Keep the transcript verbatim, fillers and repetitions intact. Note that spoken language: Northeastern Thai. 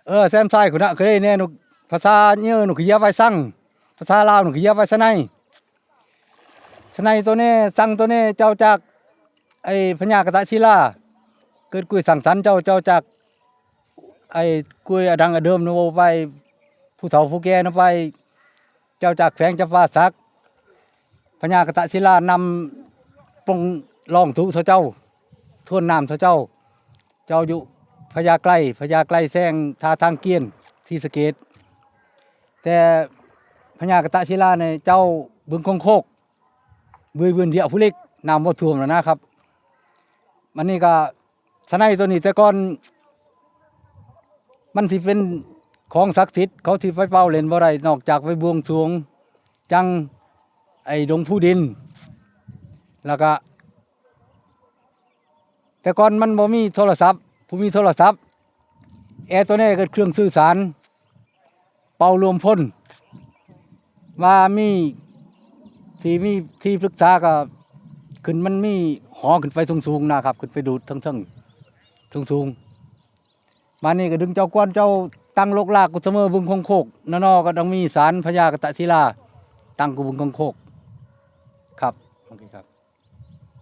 เออ แซมซ้ายคุณนะ เคยแน่นก ภาษาเยอะนกเขียไว้สั่ง ภาษาลาวหนกเขียไว้สะไน สะไนตัวนี้สั่งตัวนี้เจ้าจาก ไอ้พญากตะศิลา เกิดกุยสั่งสรรค์เจ้า เจ้าจาก ไอ้กุยอดังอเดิมนโวไป ผู้เฒ่าผู้แก่นไป เจ้าจากแขวงจำปาสัก พญากตะศิลานำปงลองทุเสาเจ้า ทวนน้ำเสาเจ้า เจ้าอยู่พญาไกร พญาไกรแซงท่าทางเกียนที่สะเกต แต่พญากตะศิลาเนี่ยเจ้าบึงคงโคก บือบืนเดียวผู้เล็ก น้ำบ่ท่วมแล้วนะครับ มันนี่ก็สะไนตัวนี้แต่ก่อน มันสิเป็นของศักดิ์สิทธิ์ เขาสิไปเป่าเล่นบ่ได้ นอกจากไปบวงสรวง จังไอ้ดงผู้ดิน แล้วก็ แต่ก่อนมันบ่มีโทรศัพท์ ผู้มีโทรศัพท์ แอตัวนี้ก็เครื่องสื่อสาร เป่าลมพ่น ว่ามี ที่มีที่ปรึกษาก็ขึ้น มันมีหอขึ้นไปสูงๆนะครับ ขึ้นไปดูดเทิงๆ สูงๆ มานี่ก็ดึงเจ้ากวนเจ้าตั้งโลกลากกุเสมอบึงคงโคก นนอก็ต้องมีศาลพญากตะศิลา ตั้งกุบึงคงโคก ครับ โอเคครับ